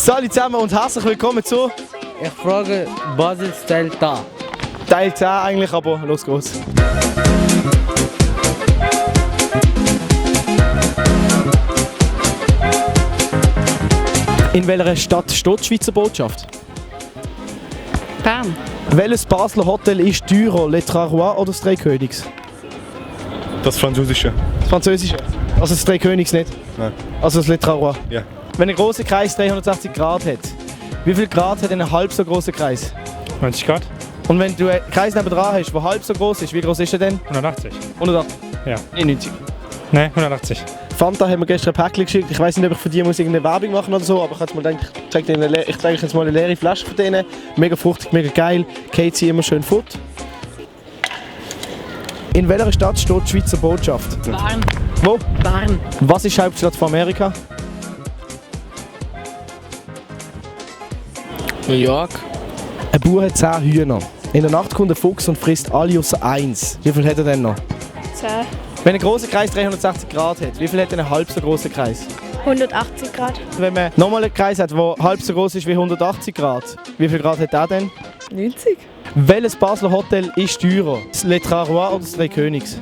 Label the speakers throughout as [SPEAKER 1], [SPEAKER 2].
[SPEAKER 1] Salut zusammen und herzlich willkommen zu
[SPEAKER 2] Ich frage Basel Teil da.
[SPEAKER 1] Teil 10 eigentlich, aber los geht's. In welcher Stadt steht die Schweizer Botschaft?
[SPEAKER 3] Bern.
[SPEAKER 1] Welches Basler Hotel ist teurer, Le Trois-Rois oder das Drei Königs?
[SPEAKER 4] Das Französische.
[SPEAKER 1] Das Französische? Also das Drei Königs nicht?
[SPEAKER 4] Nein.
[SPEAKER 1] Also das Le Trois-Rois?
[SPEAKER 4] Ja.
[SPEAKER 1] Wenn ein großer Kreis 360 Grad hat, wie viel Grad hat ein halb so großer Kreis?
[SPEAKER 4] 90 Grad?
[SPEAKER 1] Und wenn du einen Kreis nebenan hast, der halb so groß ist, wie groß ist er denn?
[SPEAKER 4] 180.
[SPEAKER 1] 180?
[SPEAKER 4] Ja.
[SPEAKER 1] Nee, 90.
[SPEAKER 4] Nein, 180.
[SPEAKER 1] Fanta haben wir gestern ein Päckchen geschickt. Ich weiß nicht, ob ich für die muss irgendeine Werbung machen oder so, aber ich habe jetzt mal gedacht, ich zeige euch jetzt mal eine leere Flasche von denen. Mega fruchtig, mega geil. Geht sie immer schön fort. In welcher Stadt steht die Schweizer Botschaft?
[SPEAKER 3] Bern.
[SPEAKER 1] Wo?
[SPEAKER 3] Bern.
[SPEAKER 1] Was ist die Hauptstadt von Amerika?
[SPEAKER 2] New York.
[SPEAKER 1] Ein Bauer hat 10 Hühner. In der Nacht kommt ein Fuchs und frisst alle außer eins. Wie viel hat er denn noch?
[SPEAKER 3] 10.
[SPEAKER 1] Wenn ein großer Kreis 360 Grad hat, wie viel hat ein halb so großer Kreis?
[SPEAKER 3] 180 Grad.
[SPEAKER 1] Wenn man nochmal einen Kreis hat, der halb so groß ist wie 180 Grad, wie viel Grad hat der denn?
[SPEAKER 3] 90.
[SPEAKER 1] Welches Basler Hotel ist teurer? Das Le Trois-Rois oder das Drei Königs?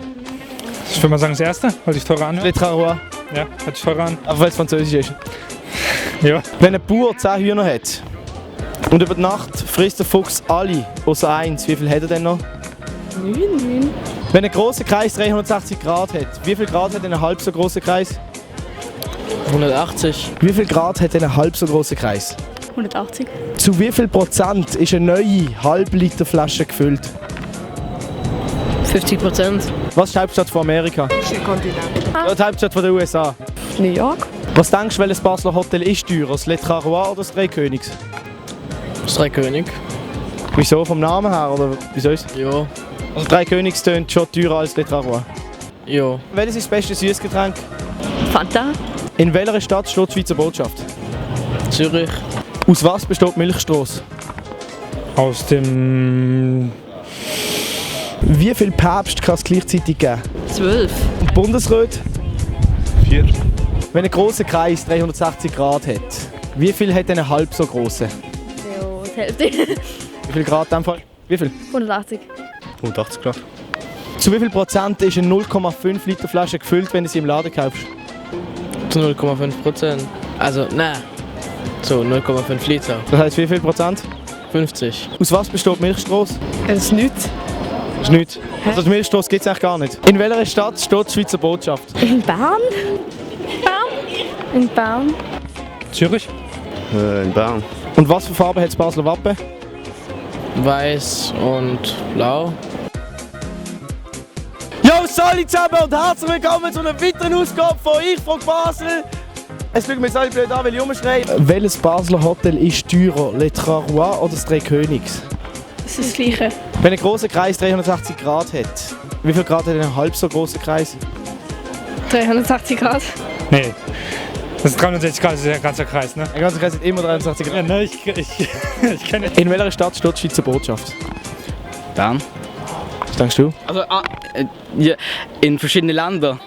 [SPEAKER 4] Ich würde mal sagen, das erste, weil sich teurer anhört.
[SPEAKER 1] Le Trois-Rois,
[SPEAKER 4] Ja, hört sich teurer an.
[SPEAKER 1] aber weil es französisch ist.
[SPEAKER 4] Ja.
[SPEAKER 1] Wenn ein Bauer 10 Hühner hat und über die Nacht frisst der Fuchs alle außer eins, wie viel hat er denn noch?
[SPEAKER 3] 9.
[SPEAKER 1] Wenn ein großer Kreis 360 Grad hat, wie viel Grad hat ein halb so großer Kreis?
[SPEAKER 2] 180.
[SPEAKER 1] Wie viel Grad hat ein halb so großer Kreis?
[SPEAKER 3] 180.
[SPEAKER 1] Zu wie viel Prozent ist eine neue Halbliterflasche gefüllt?
[SPEAKER 2] 50%.
[SPEAKER 1] Was ist die Hauptstadt von Amerika? Ja, die Hauptstadt von den USA.
[SPEAKER 3] New York.
[SPEAKER 1] Was denkst du, welches Basler Hotel ist teurer? Das Le Trois-Rois oder das Drei Königs?
[SPEAKER 2] Das Drei König.
[SPEAKER 1] Wieso? Vom Namen her? Oder wieso ist es?
[SPEAKER 2] Ja.
[SPEAKER 1] Also Drei Königs tönt schon teurer als Le Trois-Rois.
[SPEAKER 2] Ja.
[SPEAKER 1] Welches ist das beste Süßgetränk?
[SPEAKER 3] Fanta.
[SPEAKER 1] In welcher Stadt steht die Schweizer Botschaft?
[SPEAKER 2] Zürich.
[SPEAKER 1] Aus was besteht die Milchstrasse?
[SPEAKER 4] Aus dem.
[SPEAKER 1] Wie viele Päpste kann es gleichzeitig geben?
[SPEAKER 3] 12.
[SPEAKER 1] Und Bundesrat?
[SPEAKER 4] 4.
[SPEAKER 1] Wenn ein grosser Kreis 360 Grad hat, wie viel hat ein halb so grosser?
[SPEAKER 3] Ja, die Hälfte.
[SPEAKER 1] Wie viel Grad in dem Fall? Wie viel?
[SPEAKER 3] 180.
[SPEAKER 4] 180 Grad.
[SPEAKER 1] Zu wie viel Prozent ist eine 0,5 Liter Flasche gefüllt, wenn du sie im Laden kaufst?
[SPEAKER 2] Zu 0,5%. Also, nein. So, 0,5 Liter.
[SPEAKER 1] Das heisst, wie viel Prozent?
[SPEAKER 2] 50.
[SPEAKER 1] Aus was besteht Milchstrasse?
[SPEAKER 3] Das ist nichts.
[SPEAKER 1] Das ist nichts. Also die Milchstrasse gibt es eigentlich gar nicht. In welcher Stadt steht die Schweizer Botschaft?
[SPEAKER 3] In Bern? In Bern.
[SPEAKER 4] Zürich?
[SPEAKER 5] In Bern.
[SPEAKER 1] Und was für Farbe hat das Basler Wappen?
[SPEAKER 2] Weiß und blau.
[SPEAKER 1] Yo, salut zusammen und herzlich willkommen zu einer weiteren Ausgabe von «Ich frag Basel». Es schaut mir jetzt alle blöd an, weil ich rumschreie. Welches Basler Hotel ist teurer, Le Trois-Rois oder das Drei Königs?
[SPEAKER 3] Das ist das Gleiche.
[SPEAKER 1] Wenn ein grosser Kreis 380 Grad hat, wie viel Grad hat ein halb so grosser Kreis?
[SPEAKER 3] 380 Grad.
[SPEAKER 4] Nee. Das ist 360 Grad, das ist der ganze Kreis, ne?
[SPEAKER 1] Ein ganzer Kreis hat immer 380 Grad.
[SPEAKER 4] Ja, ne, ich kenne.
[SPEAKER 1] In welcher Stadt steht die Schweizer Botschaft?
[SPEAKER 6] Bern.
[SPEAKER 1] Was denkst du?
[SPEAKER 6] Also ja, in verschiedenen Ländern.